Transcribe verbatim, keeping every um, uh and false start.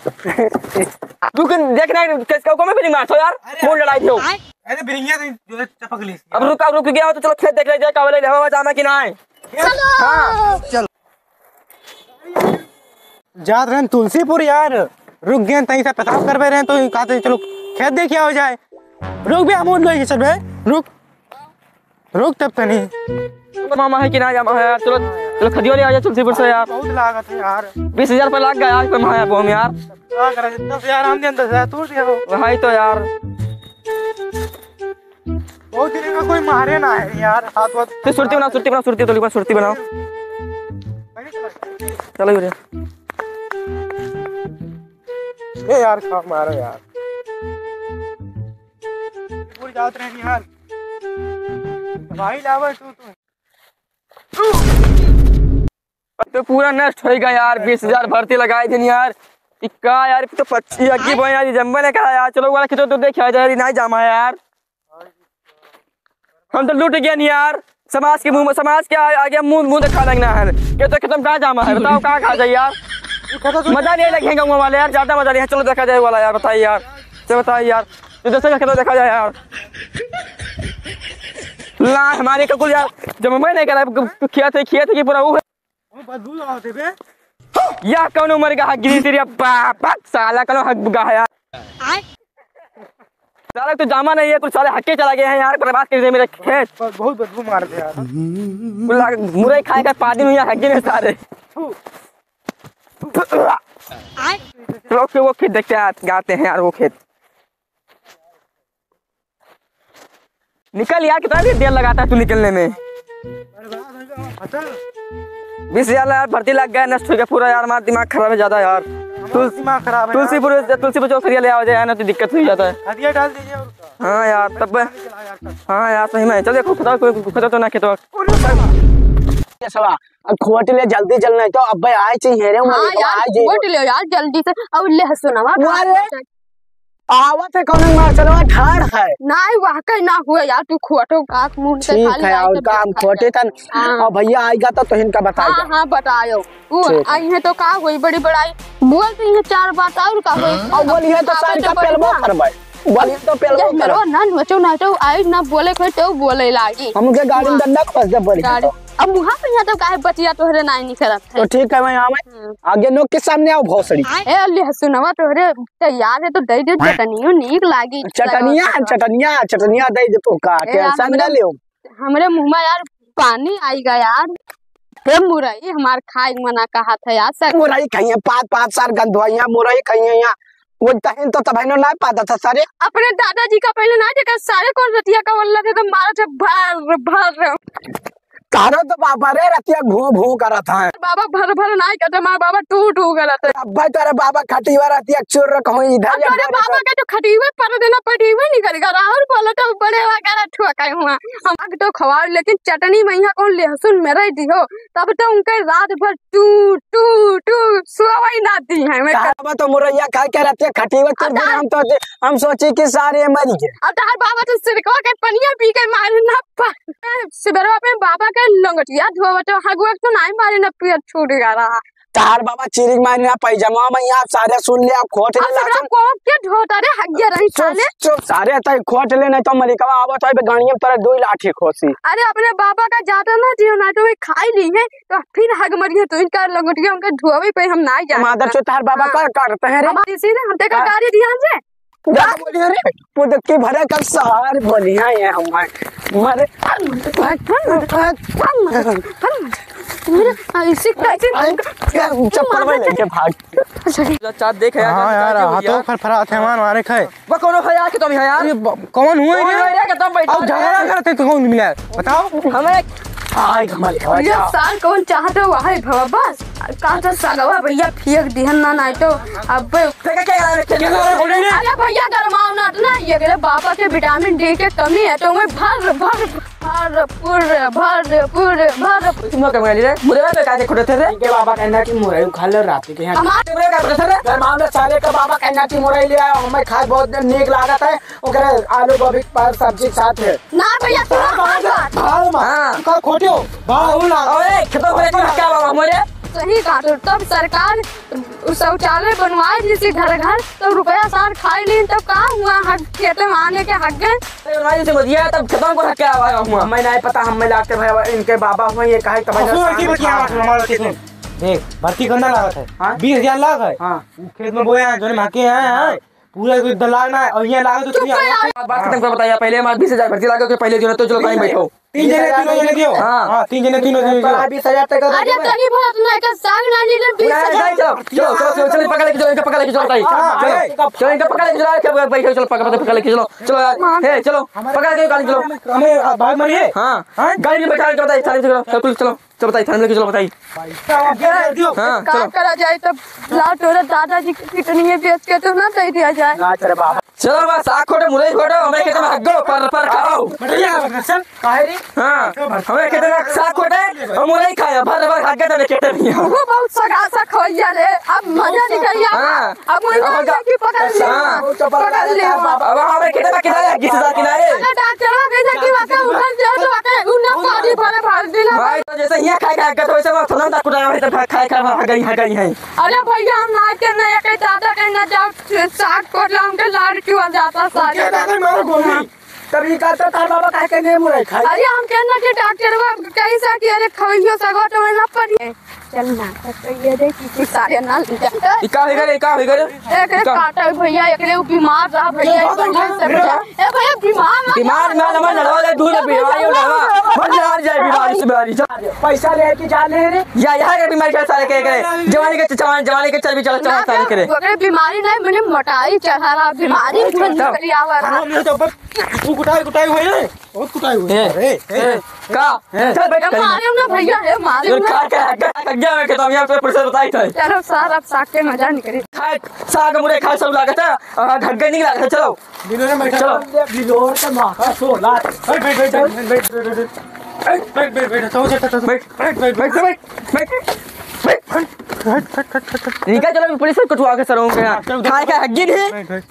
रुक, देख ना, कैसे, कौन में भी नहीं मारता यार, अरे, मूड लड़ाई दियो। अरे, बिरिंगिया तो जो है चपक ली। अब रुक, अब रुक गया हो तो चलो खेत देख ले जाए, का बोले, हवा जाना कि ना है। चलो। हाँ। चलो। जात रहन तुलसीपुर यार, रुक गए तहीं से पेशाब करबे रहन तो कहते चलो खेत देखिया हो जाए। रुक बे, हम उठ गए चल बे, रुक। रुक तब तनी। मामा है कि ना, या मामा है यार, चलो, चलो खदियो ले आ जाए तुलसीपुर से यार। बहुत लागत है यार। बीस हजार रुपया लाग गया यार, कोई माया बोम यार। क्या करे, दस हजार हम दें, दस हजार तू दे हो। वही तो यार। बहुत दिन का कोई मारे ना है यार, हाथ वाथ। तो सुरती बनाओ, सुरती बनाओ, सुरती तो लिखा, सुरती बनाओ। चलो रे। ए यार, खा मारो यार। पूरी जात रहनी यार। भाई लावे तू, तू। तो पूरा नष्ट होइगा यार, बीस हजार भर्ती लगाई दिन यार। ई का यार, तो पच्चीस अग्गी बोए यार, ई जम्बे नहीं करा यार। चलो वाला खेतो तो देखा जाए, नहीं जामा है यार। हम तो लूट गए नहीं यार, समाज के मुंह में, समाज के आ-, आगे मुंह, मुंह दिखा लगना है। खेतो खेतो में कहाँ जामा है, बताओ कहाँ खा जाए यार। मजा नहीं लगे गाँव वाले यार, ज्यादा मजा नहीं है। चलो देखा जाए वाला यार, बताइए यार, चलो बताइए यार, तो दूसरे का खेतो देखा जाए यार। ला हमारे का कुल यार, जब मैं नहीं करा, खेत है, खेत है कि पूरा वो है। ओ, बदबू आवत है बे। या कौन उम्र का हग्गी तेरी अब्बा, बक साला कौन हग बुगा है यार। आय। साला तो जामा नहीं है, कुछ साले हक्के चला गए हैं यार, बर्बाद कर दिए मेरे खेत। ब-, बहुत बदबू मार दे यार। कुल लाग-, मुरई खाए का पानी में यार हग्गी में सारे। थू। आय। लोग के वो खेत देखते हैं, जाते हैं यार वो खेत। निकल यार, कितना भी देर लगाता है तू निकलने में। बीस हजार यार भर्ती लग गया, नष्ट हो गया पूरा यार, हमारा दिमाग खराब है ज्यादा यार। तुल-, दिमाग खराब है यार। तुलसीपुर, तुलसीपुर चौक खरिया ले आओ जाए ना, तो दिक्कत हो जाता है। खरिया डाल दीजिए और क्या। हाँ यार, तब। चला यार, तब। हाँ यार, सही में। चल देखो, खुदा कोई, खुदा तो ना खेतवा। अब खोट ले जल्दी चल, नहीं तो अब्बे आए चाहिए रे, हाँ मलिकवा यार, आए चाहिए। खोट ले यार जल्दी से। अब ले हसुनवा वाह रे। आवत है कौन मार चलवा ठाड़ है। नहीं, वह कहीं ना हुए यार, तू खोटो का मुंह से ठीक खाली है, आए और तो काम बैठा खोटे है। तन। हाँ। और भैया आएगा तो, तो इनका बताएगा। हाँ, हाँ, बतायो। वो ठीक है। आई है तो का हुई बड़ी बड़ाई। बोल दी है चार बात और का हुई। हाँ। और बोलिए तो अब सारी तो का पेलबो बढ़िया। करवाए। बोलिए तो पेलबो ये मेरा करवाए। ना नचो नाचो आई ना बोले कोई तो बोले लागी। हम उनके गाड़ी में हाँ। डंडा खोस दे बोली गाड़ी। तो। अब वहाँ पे यहाँ तो काहे बतिया तोहरे नाई नहीं करत है। तो ठीक है, मैं यहाँ में हम्म। आगे नोक के सामने आओ भोसड़ी। ए, ले हसुनवा तोहरे तैयार है तो दे दे, चटनियो नीक लागी। चटनिया, चटनिया, चटनिया दे दे तो का, ए, यार, टेंशन हमरे, ना लियो। हमरे मुँह में यार पानी आइगा यार। हे मुरई, हमार खाए के मना कहत है यार, सर। मुरई खाइए, पाँच, पाँच साल गंधुआइया मुरई खाइए यहाँ। वो तहिन तो तबहिनो ना पादत है, सारे। अपने दादाजी का पहले ना देखा, सारे कौन रतिया का वल्ला थे तो मारत है, भर, भर। तारो तो बाबा रे रतिया भू भू करत है। बाबा भर भर ना करते, हमार बाबा टू टू करत है। अब भाई तारे बाबा खटीवा रतिया चोर रख होई इधर अब या तोरे उधर बाबा रख। के तो खटीवे पर देना पटीवे निकल गया। राहुल बोला तो बड़े वगैरह ठुआ हुआ। हम आग तो खवाओ, लेकिन चटनी में यहाँ कौन लहसुन मेरे दिहो, तब तो उनके रात भर टू, टू, टू, सोवई ना दी है। मैं तार बाबा तो मुरैया खाए के रहते खटीवा चोर अब दिन तार हम तो, हम सोची कि सारे मरी गए। अब तार बाबा तो सिरकवा के पनिया पी के मारे ना पा। सुबेरवा पे बाबा के लंगटिया धोवत, हगुआ तो नाई मारे ना पियर छूट गया रहा। तार बाबा चिरिक मारे ना पैजामा में यहाँ सारे सुन ले, आप खोट अब ले सुबेरवा लासन। को के धोता रे हगिया रही चुप, साले। चुप, सारे तई खोट ले, नहीं तो मलिकवा आवत है, गाड़िया में तोरा दो लाठी खोसी। अरे अपने बाबा का जाता ना दियो, ना तो वे खाई ली है, तो फिर हग मरिए तो इनका लंगटिया उनका धोवे पे हम ना जाए। मादर चो तार बाबा हाँ। का करते हैं रे? अब इसी ने हम तेका हाँ। गाड़ी दिया हमसे। जा बोलिए रे, पुदक के भरे कल सार बोलिया ये हमारे। मारे। मेरे ऐसे कैसे चप्पल में लेके भाग। चाँद देख यार, हाँ यार, हाथों फरफरात है, मार मारे खाए। वो कौन है यार, कि तुम है यार? ये ब-, कौन हुआ कौन रे? हुआ रे, कि तुम बैठो अब झगड़ा रे। करते तो कौन मिला है? बताओ। हमें आय, हमारे घर ये जा। साल कौन चाहते हो, वही भवा बस। का तो सगवा भैया फेंक दिहन ना, नहीं तो अब फेंका क्या यार, खेलने वाला थोड़ी ना। अरे भैया गरमाओ ना, तो ना, ये अगले बाबा के विटामिन डी के कमी है, तो मैं भर, भर, भरपूर, भरपूर, भरपूर। तुम लोग क्या मंगा लिए रे? मुरई में क्या देखो थे रे? इनके बाबा कहना कि मुरई खा लो रात के यहाँ। हमारे मुरई का देखो थे रे? गरमाओ ना, साले का बाबा कहना कि मुरई ले आओ, हमें खाए बहुत नीक लागत है। ओकरे आलू गोभी पर सब्जी के साथ है। ना भैया, तू ना खा। भाव मा। हाँ। तू का खोटियो? भाव ना। ओए, खेतों में तू क्या बाबा हमारे? सही कहा तो, तब सरकार उ शौचालय बनवाए जैसे घर घर, तो रुपया सार खाए ली, तब का हुआ? हग, खेते में आने के हग गए। अरे भाई, इसे मत दिया, तब खत्म कर क्या हुआ हुआ? हमें नहीं पता, हमें लागते भाई, इनके बाबा हुए, ये कहे तब हंसू लड़की बतिया हमारे, हमारे खेत में। देख, भर्ती करना लागत है। हाँ? बीस हजार लाख है। हाँ। उ खेत में बोए हैं, जोने में हके हैं, हाँ। पूरा कोई दलाल ना है, और यहाँ लागत तो चुप कर यार। बात खत्म कर, बताइए, पहले हमारे बीस हजार भर्ती लागे, पहले जो है तो चलो, कहीं बैठो। तीन जने, तीनों जने दियो। हाँ। हाँ, तीन जने, तीनों जने दियो। बीस हजार तक का अरे, दे। तनी बहुत ना, एक साग ना ले ले, बीस हजार। नहीं, चलो, चलो, चलो, चलो, चलो, पकड़ लेके चलो, इनका पकड़ लेके चलो, भाई। हाँ, चलो, ए। चलो, इनका पकड़ लेके चलो, बैठो, चलो, पकड़, पकड़ लेके चलो, चलो, यार। हाँ। हे, चलो, पकड़ के गाड़ी चलो। हमें, आ, भाग मारिए। हाँ। हाँ? गाड़ी में बैठा के बताइए, थाने से चलो, चलो, चलो, चलो, बताइए, थाने लेके चलो, बताइए। भाई साहब, दे दियो। हाँ, का चलो। करा जाए तब? लाट हो रहा, दादाजी की किडनी है, बेच के तो ना दे दिया जाए। ना तेरे बाबा। चलो बस, साग खोटे, मुरई खोटे, हमें खेते में हग्गो, पर, पर खाओ। बढ़िया, सर, काहे रे? हाँ, हमें खेते में साग खोटे, हम मुरई खाए, भर, भर हग्गे तो खेते में। वो बहुत सगासा खोइया रे, अब मजा निकल गया। हाँ। अब वही अब बात का है कि पकड़ ले, हाँ। पकड़ ले। अब हमें खेते में किनारे, किस साथ किनारे? अरे डॉक्टरवा कैसे कि वहाँ उधर जाओ तो वहाँ उन्हें पानी भरे भर देना। भाई, तो जैसे यहाँ खाए, खाए, तो वैसे वहाँ थोड़ा सा कुटाया है, तो खाए, खाए, खाए, गई है, गई है। अरे भैया, हम ना के नहीं, के दादा के ना जाओ, साग कोटला, उनके लाड़ क्यों आ जाता सारे? उनके दादा मारो गोली। तब ये कहता, तार बाबा काहे के नहीं मुरई खाई? अरे हम कहना कि डॉक्टरवा कैसा कि अरे खवैयो सगो तो ना पड़ी। चल ना, तो ये दे कि कुछ सारे ना ले जा। ई का हो गए, ई का हो गए? एकरे का? काटा भैया, एकरे उ बीमार रहा भैया, उठा, उठा, उठा। ए भैया, बीमार ना बीमार ना, ना, ना, दूर बीमारी हो, ना। मर जा, मर जाए बीमारी से, बीमारी, जा। पैसा ले के जा ले रे। या, यहाँ के बीमारी के सारे के, के। जवानी के चवान, जवानी के चर्बी चढ़ा, चढ़ा ना सारे के रे। ओकरे बीमारी नहीं, मने मोटाई चढ़ा रहा, बीमारी तब। निकली आवा रहा। हम लोग तो बस कुटाई, कुटाई हुई रे। बहुत कुटाई हुई। ए, अरे, ए, ए, का? ए। चल, बैठ, ए, कहीं। मारे ना भैया, ए, मारे ना। खा के, खा के, खा के गया मैं, खेतवा में, यहाँ पे पुलिस बताई था। चलो सर, अब साग के मजा निकली। खाए, साग मुरे खाए सब लागत है, और ढक गए नहीं लागत है, चलो। बिलोर में बैठा चलो। बिलोर के माथा सोला। बैठ, बैठ, बैठ, बैठ, बैठ। बैठ, बैठ, बैठ, बैठ, तो, तो, तो, तो। बैठ। बैठ, बैठ, बैठ, बैठ। बैठ, बैठ, बैठ। इनका चलो, पुलिस से कटवा के सरों के यहाँ। चल, उधर। खाए का हग्गी नहीं। बैठ, बैठ।